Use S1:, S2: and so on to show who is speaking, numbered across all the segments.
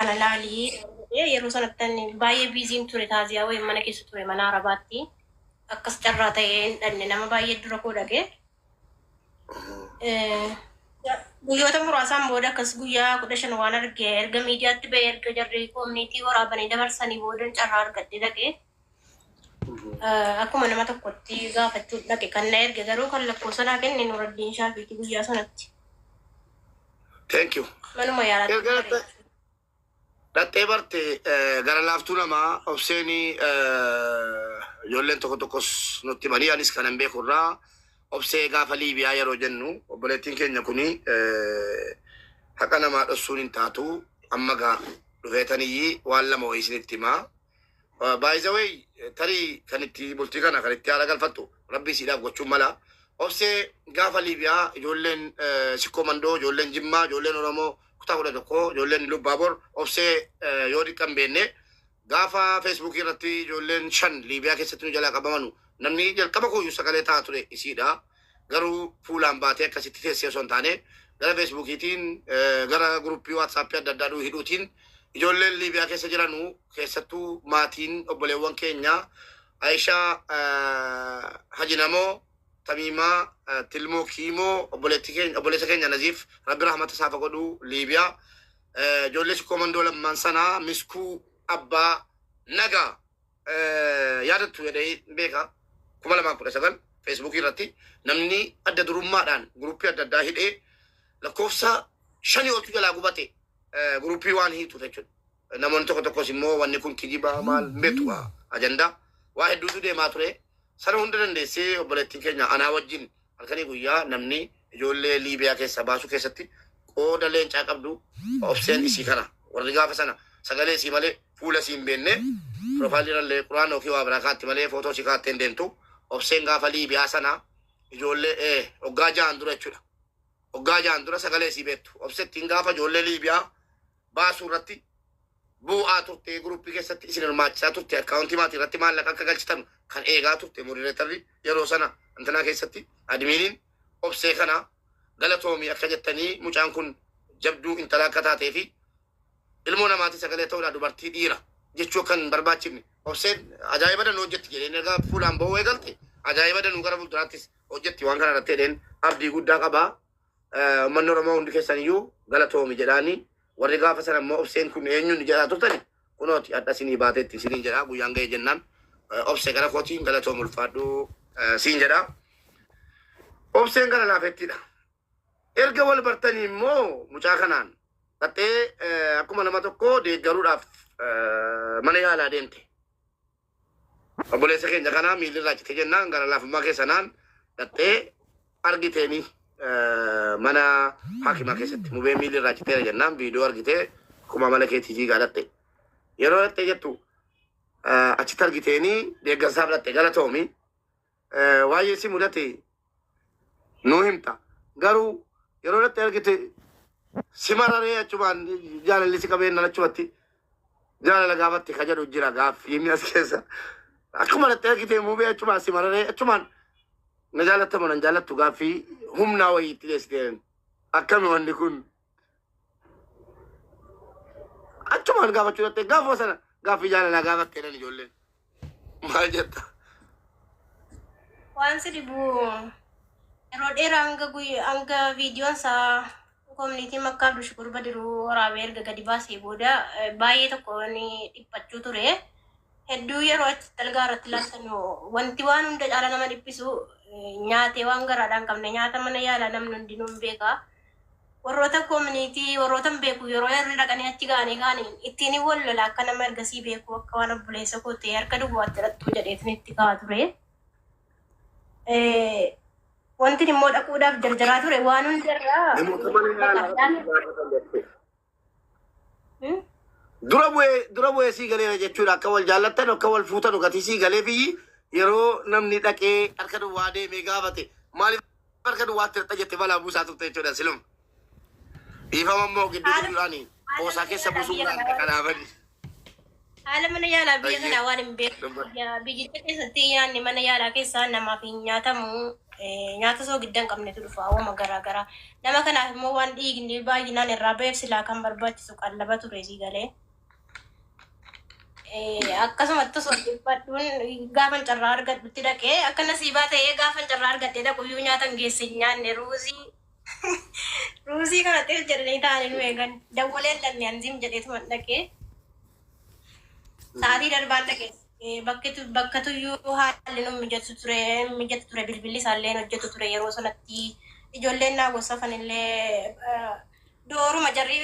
S1: Kana laalii jedhee yeroo sanatti ani baay'ee biiziin ture taaziyaa wayii mana keessa ture mana Arabaatti. Akkas carraa ta'ee hin dhanne nama baay'ee dura koo dhaqe. Guyyoota muraasaan booda akkas guyyaa 15 waan arge erga miidiyaatti ba'ee erga jarri koominiitii waraabanii dabarsanii boodan carraa argadhe dhaqe. Akkuma nama tokkotti gaafachuu dhaqe kan na erge garuu kan lakkoofsa naa kenne Nuraddiin Shaafiiti guyyaa sanatti.
S2: Thank you.
S1: Manuma yaalaatti
S2: Erga
S1: bare.
S2: Dhaxxee barte gara laaftuu namaa obseen ijoolleen tokko tokkos nutti himanii anis kanan beeku irraa obsee gaafa Liibiyaa yeroo jennu obboleettiin keenya kuni haqa namaa dhossuun hin taatu amma gaa dhufeetaniyyi waan lama wayii isinitti himaa. By the way tarii kan itti bultii kana kan itti haala galfattu rabbii siidhaaf gochuun mala. Obsee gaafa Liibiyaa ijoolleen Sikkoo Mandoo, ijoolleen Jimmaa, ijoolleen Oromoo kutaa 11, ijoolleen Lubbaabor obsee yoo dhiqqan beenne gaafa Feesbuukii irratti ijoolleen 5 Liibiyaa keessatti nu jalaa qabamanu namni jalqaba kooyyuu sagalee ta'aa ture isiidha. Garuu fuulaan baatee akkasitti teessee osoo hin taane gara Feesbuukiitiin gara guruppii Waatsaappii adda addaa nuu hidhuutiin ijoolleen Liibiyaa keessa jiranu keessattuu maatiin obboleewwan keenya Ayishaa Haji Namoo, Tamiimaa Tilmoo Kiimoo, obboleettii keenya obboleessa keenya Naziif Rabbi rahmata isaaf haa godhu Liibiyaa ijoollee Sikkoo Mandoo lammaan sanaa Miskuu Abbaa Nagaa yaadattu jedhee beeka 2019 feesbuukii irratti namni adda durummaadhaan guruppii adda addaa hidhee lakkoofsa shanii oltu jalaa gubate guruppii waan hiituuf jechuudha. Namoonni tokko tokkos immoo wanni kun kijiba maal hin beektu gaa ajandaa waa hedduutu deemaa ture. Sana hunda dandeessee obboleettiin keenya anaa wajjin halkanii guyyaa namni ijoollee Liibiyaa keessaa baasuu keessatti qooda leencaa qabdu obseen isii kana. Warri gaafa sana sagalee isii malee fuula isii hin beekne piroofaayilii irrallee quraana yookiin waa biraa kaatti malee footoo isii kaattee hin deemtu. Obseen gaafa Liibiyaa sana ijoollee waggaa ja'an dura jechuudha. Waggaa ja'an dura sagalee isii beektu. Obsettiin gaafa ijoollee Liibiyaa baasuu irratti bu'aa turte guruppii keessatti isin hirmaachisaa turte akkaawuntii maatii irratti maallaqa akka galchitan kan eegaa turte modireetarri yeroo sana antanaa keessatti admiiniin obsee kana galatoomii akka jettanii mucaan kun jabduu intalaa akka taatee fi ilmoo namaatii sagalee ta'uudhaa dubartii dhiira jechuu akka hin barbaachifne obseen ajaa'iba danuu hojjetti jedheen erga fuulaan ba'uu eegalte ajaa'iba danuu gara fuulduraattis hojjetti waan kana irratti jedheen abdii guddaa qabaa. Uummanni Oromoo hundi keessan iyyuu galatoomi jedhaani. Warri gaafa sana immoo obseen kun eenyuun jedhaa turtani kunooti hadha isinii baateetti isiniin jedhaa guyyaan ga'e jennaan obse gara kootiin galatoomi ulfaadhu siin jedhaa. Obseen gara laafettiidha. Erga wal bartanii immoo mucaa kanaan dhaxxee akkuma nama tokko deeggaruudhaaf mana yaalaa deemte. Obboleessa keenya kanaa miilli irraa cite jennaan gara laafummaa kee sanaan dhaxxee argiteeni mana hakimaa keessatti mubee miilli irraa citeera jennaan viidiyoo argitee akkuma mana keetii fiigaa dhaxxe. Yeroo dhaxxee jettu achitti argiteeni deeggarsaaf dhaxxe galatoomi. Waa'ee si mudate nuu himta. Garuu yeroo irratti argite si mararee achumaan jaalalli si qabeen achumatti jaalala gaafatte ka jedhu jira gaaffii as keessa. Akkuma irratti argite muubee achumaan si mararee achumaan na jaalattamu nan jaalattu gaaffii humnaa wayii itti dhiyeessite. Akkami wanni kun? Achumaan gaafachuu dhattee gaafuma sana gaaffii jaalalaa gaafatte jedhan ijoolleen. Maal jetta?
S1: Waan si dhibu yeroo dheeraa hanga guyya hanga viidiyoon isaa koominiitii Makkaa Abdushukur Badiruu waraabee erga gadi baasee booda baay'ee tokko ni dhiphachuu ture. Hedduu yeroo achitti algaa irratti ilaaltan wanti waan hunda caala nama dhiphisu nyaatee waan garaadhaan qabne nyaata mana yaalaa namni hundinuu hin beeka. Warroota koominiitii warroota hin beeku yeroo jarri dhaqanii achi ga'anii ka'anii ittiin hin wal lola akka nama ergasii beeku akka waan obboleessa koo ta'e harka duwwaatti dhaqxuu jedheetin itti ka'a ture. Wanti immoo dhaquudhaaf jarjaraa ture waan hundarraa
S2: Namoota mana
S1: bakka
S2: yaalaa gaafatan jechuudha.
S1: Hmm?
S2: Dura bu'ee sii galeera jechuudha akka wal jaallattan akka wal fuutan gatii sii galee biyyi yeroo namni dhaqee harka duwwaa deemee gaafate maaliif harka duwwaatti hirta jette balaa buusaa turte jechuudha siluma. Dhiifama immoo gidduu
S1: Haala
S2: gidduudhaani
S1: haala
S2: qoosaa
S1: mana
S2: keessa
S1: yaalaa
S2: buusuun
S1: biyya
S2: gaariidha
S1: kanaa waan
S2: kanaafani.
S1: haala mana yaalaa biyya
S2: Baay'ee
S1: kanaa waan hin beeku.
S2: dubbadhu.
S1: Biyyicha keessatti nyaanni mana yaalaa keessaa namaaf hin nyaatamu. Nyaata soogidda hin qabnetu dhufa awwama garaa garaa. Nama kanaaf immoo waan dhiigni baay'inaan irraa ba'eef silaa kan barbaachisu qallaba ture sii galee. Akkasumatti osoo dhiphadhuun gaafan carraa argadhutti dhaqee akka nasiibaa ta'ee gaafan carraa argadhee dhaqu iyyuu nyaata hin geesse hin nyaanne ruuzii ruuzii kana xif jedhanii taa'anii nu eegan dawwalee hin dhanne anziim jedheetuma dhaqee sa'aatii darbaan dhaqe. Bakkitu bakkatuyyuu haalli nu mijatu ture, bilbilli isaallee hin hojjetu ture yeroo sanatti. Ijoolleen naa gosafan illee dooruma jarri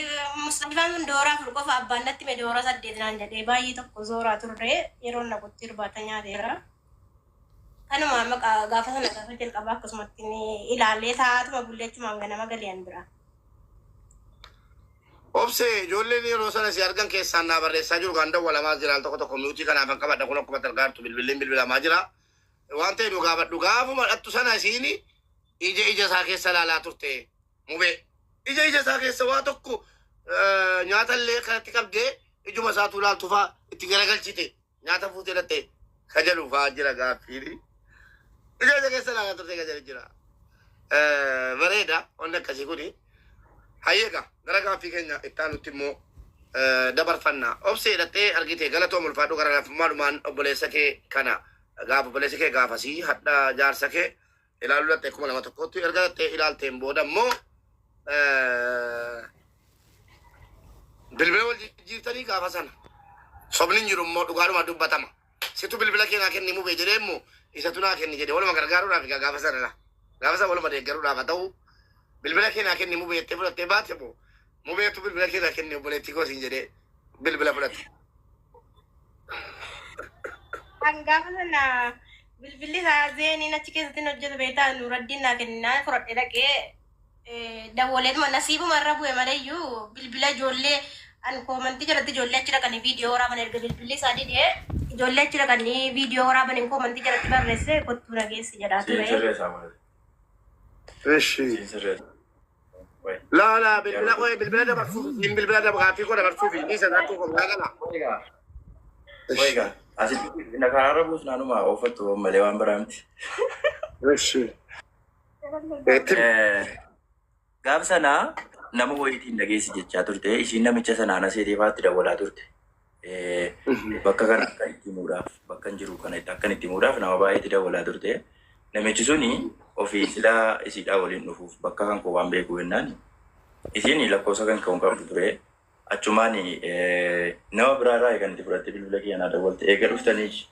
S1: Mustafaan sun doora 4 qofa abbaan natti hime, doora 8 naan jedhee baay'ee tokko zooraa turre. Yeroo naqutti irbaata nyaateera. Kanuma maqaa gaafa sana gaafa jalqabaa akkasumatti ni ilaallee taa'atuma bulleechumaan ganama galee bira.
S2: Obsee, ijoolleen yeroo sana si argan keessaan naa barreessaa jiru kan dawwalamaa jira al tokko tokko mute kanaaf kan qabadha kun akkuma argaartu bilbilleen bilbilamaa jira. Waan ta'e nu gaafadhu, gaafuma dhattu sana isiin ija ija isaa keessa ilaalaa turte mubee. Ija ija isaa keessa waa tokko nyaata illee kanatti qabdee ijuma isaatu ilaaltu faa itti garagalchite nyaata fuutee dhatte kajalu faa jira gaaffiini. Ija ija keessa ilaalaa turte kajalu jira. Bareeda wanni akkasii kuni. Hayyeega, gara gaaffii keenya itti aanutti immoo dabarfanna. Obsee, hidhattee argite, galatoom, ulfaadhu. Gara laafummaadhumaan obboleessa kee kana gaafa obboleessa kee gaafasii hadha jaarsa kee ilaaluu dhattee 2001tti erga dhattee ilaalteen booda immoo bilbila wal jijjiirtanii gaafa sana sobni hin jiru immoo dhugaadhuma dubbatama. Situ bilbila kee naa kenni mubee jedhee immoo isatu naa kenni jedhee waluma gargaaruudhaaf egaa gaafa sana gaafa sana waluma deeggaruudhaaf haa ta'u bilbila kee naa kenni mubee jettee fudhattee baate moo mubeetu bilbila kee naa kenni obboleettii koo siin jedhee bilbila fudhate?
S1: Kan gaafa sana bilbilli isaa zeeniin achi keessatti hin hojjetu beektaa, Nuuraddiin naa kennaa fudhadhe dhaqee dawwaleetuma nasiibuma irra bu'e maleeyyuu bilbila ijoollee an comment jalatti ijoollee achi dhaqanii viidiyoo waraaban erga bilbilli isaa didee ijoollee achi dhaqanii viidiyoo waraaban comment jalatti barreesse kottuu nageessi jedhaa
S3: Siin
S1: ture.
S3: sirreessaa malee.
S2: Ishi.
S3: Siin sirreessa. Wai.
S2: Laa laa, bilbila koo bilbila dabarsuuf siin bilbila gaaffii koo dabarsuuf dhiisa rakkoo koo biraa gala.
S3: Waigaa. Waigaa. Asitti na karaarra buusnaanuma ooffattu malee waan biraa miti.
S2: Ishi. Itti.
S3: Gaaf sana nama wayiitiin dhageessi jechaa turte. Ishiin namicha sanaan aseetee faatti dawwalaa turte. Bakka kana akka itti himuudhaaf, bakka hin jiru kana akka itti himuudhaaf nama baay'eetti dawwalaa turte. Namichi suni ofii silaa isiidhaa waliin dhufuuf bakka kan koo waan beeku jennaan isiin lakkoofsa kan koo qabdu ture. Achumaan nama biraarraa kan itti fudhattee bilbila kiyya naa dawwalte. Eega dhuftanii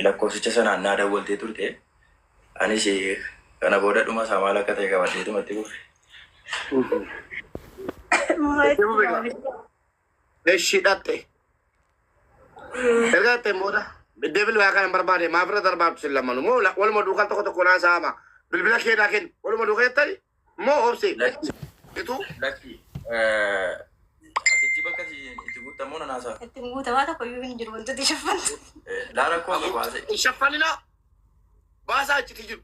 S3: lakkoofsicha sanaan naa dawwaltee turte. Anis kana booda dhuma isaa maal akka ta'e qabadheetumatti kufe.
S2: Itti fufi. Ishi dhatte. Erga dhatteen booda biddee bilbilaa kana hin barbaade maaf irra darbaabtu sin lamanu moo waluma duukaan tokko tokko naa saama bilbila kee naa kenni waluma duukaa jettani moo obsi
S3: Lakki
S2: itu
S3: lakki asitti bakka itti guutamu nan haasa'a.
S1: Ittiin guutamaa tokko iyyuu hin jiru wantoota shaffantu.
S3: Laara koo qabu haasa'e.
S2: Hin shaffanina, baasaa achitti jiru.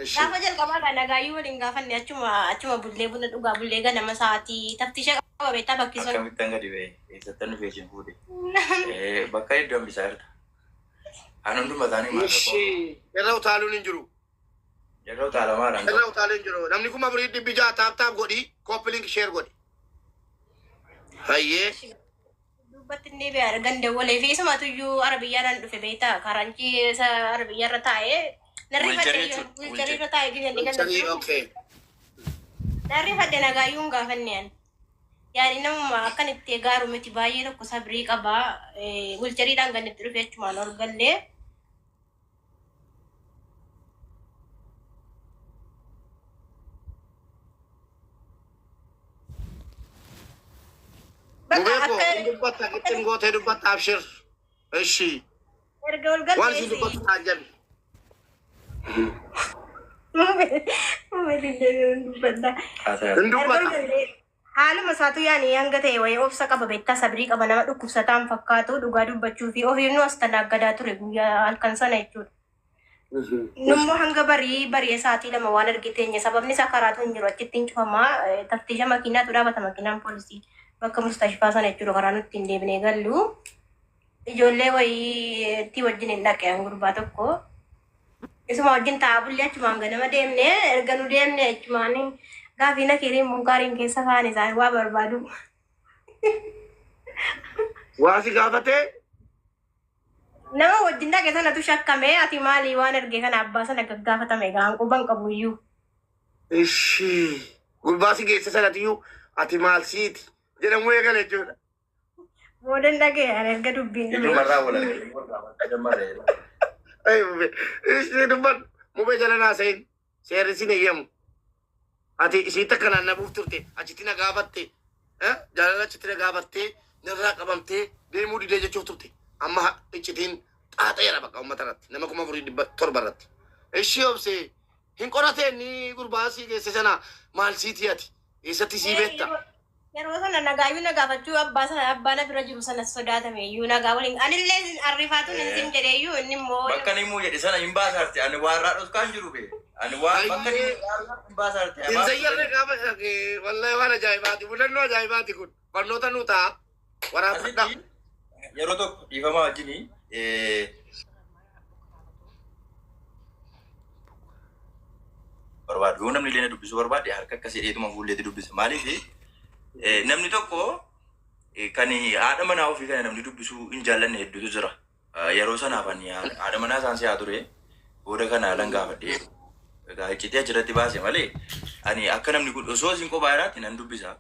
S2: Ishi.
S1: Gaafa jalqabaa kan nagaayyuu waliin gaafanne achuma achuma bullee buna dhugaa bullee ganama sa'aatii taftisha qaba beektaa bakki sun.
S3: Akkamittan gadi ba'e, eessattan dhufee isheen fuudhe. Bakka iddoo hambisaa jirta. An hunduma isaanii maal
S2: Ishi. Irra utaaluun hin jiru.
S3: Yeroo utaalamaadhaan
S2: Irra utaaluun hin jiru. Namni 4600 tap tap godhi, copy link, share godhi. Hayyee.
S1: Dubbatti inni biyya ganda walee fi isumatu iyyuu arabiyyaadhaan dhufe beektaa karanchii isa arabiyyaarra taa'ee narri
S3: Wheelchair
S1: fadhe
S3: jechuudha.
S1: wheelchair irra taa'ee gisanii ganda
S2: Sanii okay.
S1: Narri fadhe nagaayyuu hin gaafanne ani. Yaani namuma akkan itti gaaru miti, baay'ee tokko sabrii qabaa. Wheelchairiidhaan kan itti dhufe achumaan ol gallee. Bakka
S2: Mubee koo
S1: akka
S2: hin dubbatta qixxin gootee dubbatta, abshir. Ishi.
S1: Erga ol
S2: Waan isin
S1: galtees
S2: dubbattu taajjabi.
S1: Dubbadha.
S3: Haasa'a.
S2: Hin
S1: Erga ol
S2: dubbata.
S1: gallee haaluma isaatu yaani hanga ta'e wayii obsa qaba beektaa, sabrii qaba, nama dhukkubsataan fakkaatu dhugaa dubbachuu fi ofiinuu as tanaaggadaa ture guyyaa halkan sana jechuudha. Nummoo hanga barii barii sa'aatii 2 waan argiteenya sababni isaa karaatu hin jiru, achitti hin cufamaa, taftiisha makiinaatu dhaabata, makiinaan poolisii bakka mustashfaa sana jechuudha, karaa nutti hin deebinee gallu. Ijoollee wayiitti wajjin hin dhaqe gurbaa tokko. Isuma wajjin taa'aa bullee achumaan ganama deemnee erga nu deemne achumaan gaafii nakiriin munkaariin keessa kaan isaan waa barbaadu.
S2: Waa si gaafatee.
S1: Nama wajjin dhaqe sanatu shakkame ati maali waan erge kana abbaa sana gaggaafatame gaan quban qabu iyyuu.
S2: Ishii gurbaa si geesse sanatiyyuu ati maal siiti jedhamu eegale jechuudha.
S1: Boodan dhaqe ani erga dubbiin dhume.
S3: Ijjumarraa wal argee wal gaafachuu jammarre.
S2: Ay mubee ishii dubbadhu mubee jala naasa'in seerri sin eeyyamu. Ati isiin takka naannabuuf turte achitti na gaafatte jaalala achitti na gaafattee narraa qabamtee deemuu didee jechuuf turte. Amma iccitiin xaaxeera bakka uummata irratti nama 4700 irratti. Ishii obsee hin qoratee inni gurbaa sii geesse sana maal siiti ati eessatti sii beekta?
S1: Yeroo sana nagaayyuu na gaafachuu abbaa sana abbaa na bira jiru sana sodaatame iyyuu nagaa waliin anillee arrifaatuun hin sin jedhee iyyuu inni immoo
S3: Bakka inni immoo jedhe sana hin baasaarte ani waan irraa dhoskaan jiru bee. Ani waan bakka inni hin baasaarte.
S2: Hin zayyarre gaafa wallahi waan ajaa'ibaati mudannoo ajaa'ibaati kun barnoota nuu ta'a waraabadha.
S3: Asitti yeroo tokko dhiifamaa wajjini barbaadu yoo namni illee na dubbisuu barbaade harka akkasii dheetuma fuulleetti dubbisa. Maaliif namni tokko kan haadha manaa ofii kana namni dubbisuu hin jaallanne hedduutu jira. Yeroo sanaaf ani haadha manaa isaan si'aa ture booda kana halan gaafadhe. Egaa iccitii achirratti baase malee ani akka namni kun osoo isin kophaa jiraatti nan dubbisa.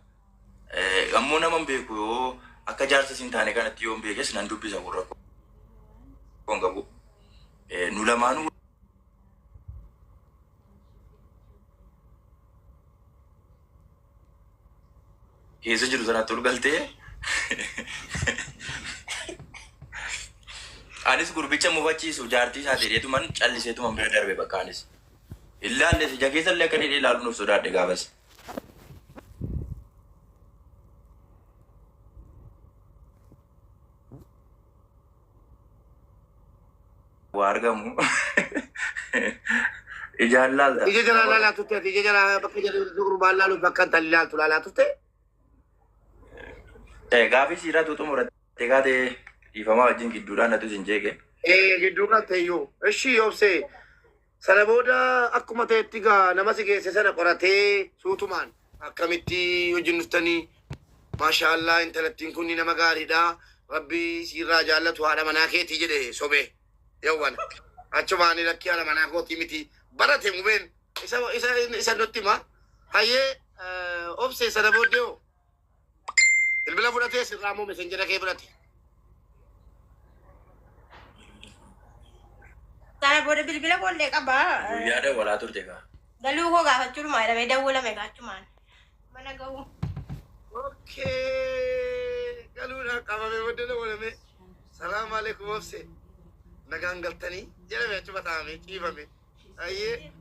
S3: Ammoo nama hin beeku yoo akka jaarsa isin taane kanatti yoo hin beekes nan dubbisa kun rakkoo hin qabu. Nu lamaanuu keessa jiru sanatti ol galtee anis gurbicha mufachiisu jaartii isaa ta'eetuman calliseetuman bira darbe bakka anis. Ilaalles ija keessa illee akka inni ilaalu nuuf sodaadhe gaafas. Waa argamu. Ijaan laalta.
S2: Ija jalaa laalaa turte ati ija jalaa bakka jalaa gurbaan laaluuf bakka intalli laaltu laalaa turte.
S3: Gaafii siiraatu xumuratte kaatee dhiifamaa wajjin gidduudhaan natu isin jeeqe.
S2: Gidduu kan ta'eyyuu. Ishii obsee sana booda akkuma ta'etti gaa nama si geesse sana qoratee suutumaan akkamitti wajjin dhuftanii maashaallah intalattiin kun nama gaariidha rabbi siirraa jaallatu haadha manaa keetii jedhe sobee yawwan achumaan lakkii haadha manaa kootii miti barate mubeen isa isa isa nutti hima hayyee obsee sana booddee hoo bilbila fudhatee sirraa moo messenjera kee fudhate.
S1: Sana booda bilbila koollee qaba.
S3: Guyyaa dawwalaa turte kaa.
S1: Galuu koo gaafachuudhuma jedhamee dawwalame gaachumaan. Mana ga'uu.
S2: Okay. Galuudhaan qabamee booddee dawwalame. Salaamu alaikum obse. Nagaan galtanii jedhame achuma taa'ame ciifame. Ayyee.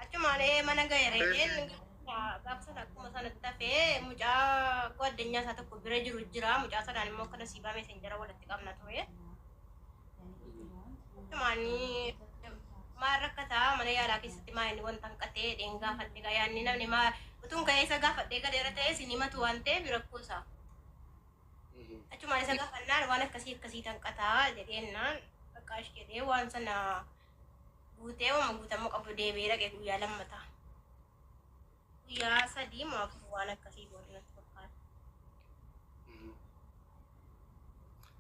S1: Achumaan mana ga'eera jedheen gaafa sana akkuma sanatti hafee mucaa addunyaa isaa tokko bira jiru jira. Mucaa sanaan immoo akkana siibaa meeseenjara walitti qabna ture. Achumaan maal rakkataa mana yaalaa keessatti maa inni wanta hanqatee dheen gaafadhe gaa yaanni namni maa utuun ka'ee isa gaafadhee galeera ta'ee isin himatu waan ta'eef rakkoo isaa. Achumaan isa gaafannaan waan akkasii akkasii hanqataa jedheennaan bakka ash jedhee waan sana guutee waan guutamuu qabu deebi'ee dhaqe guyyaa lammataa. Guyyaa sadii moo afur waan akkasii booda natti fakkaata.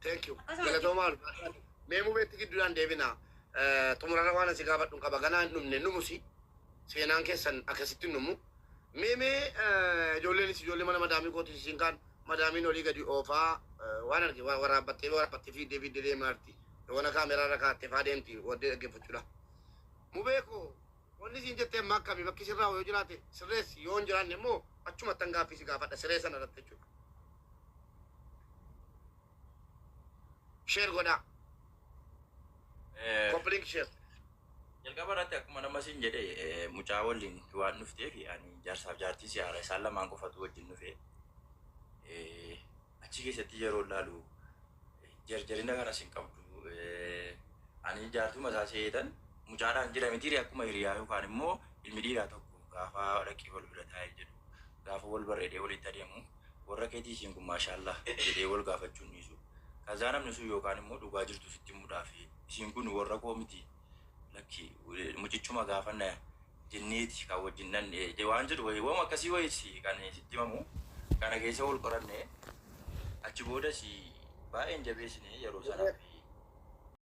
S2: Thank you. Galatoomaa ulfaadhaa. Mee mubeetti gidduudhaan deebina. Xumurarra waan asi gaafadhu qaba. Ganaa hin dhumne numusi. Seenaan keessan akkasitti hin dhumu. Mee mee ijoolleenis ijoollee mana madaamii kooti isiin kaan madaamiin olii gadi oofaa waan arge waraabbattee waraabbattee fiiddee fiiddee deemaa jirti. Yoona kaameraa irra kaattee faa deemti waddee dhaggeeffachuudha. Mubee koo wanni isiin jettee amma akkami bakki sirraa yoo jiraate sirreessi yoo hin jiraanne immoo achumatti gaaffii si gaafadha siree sana irratti jechuudha. Share godhaa. Copy link share.
S3: Jalqaba irratti akkuma nama siin jedhe mucaa waliin waan dhufteef ani jaarsaaf jaartii siyaara isaan lamaan qofatu wajjin dhufe. Achi keessatti yeroo ilaalu jarjarina kanas hin qabdu. Ani jaartuma isaa seetan mucaadhaan jira mitiiri akkuma hiriyaa yookaan immoo ilmi dhiiraa tokko gaafa dhaqee wal bira taa'ee jedhu gaafa wal barreedee walitti adeemu warra keetii isiin kun maashaallaa jedhee wal gaafachuun dhiisu. Kazaa namni sun yookaan immoo dhugaa jirtu sitti himuudhaaf, isiin kun warra koo miti, lakki, mucichuma gaafanna jenneeti kan wajjin nan waan jedhu wayii, waan akkasii wayii kan sitti himamu kana keessa wal qoranne. Achi boodas baay'een jabeessine yeroo sanaaf.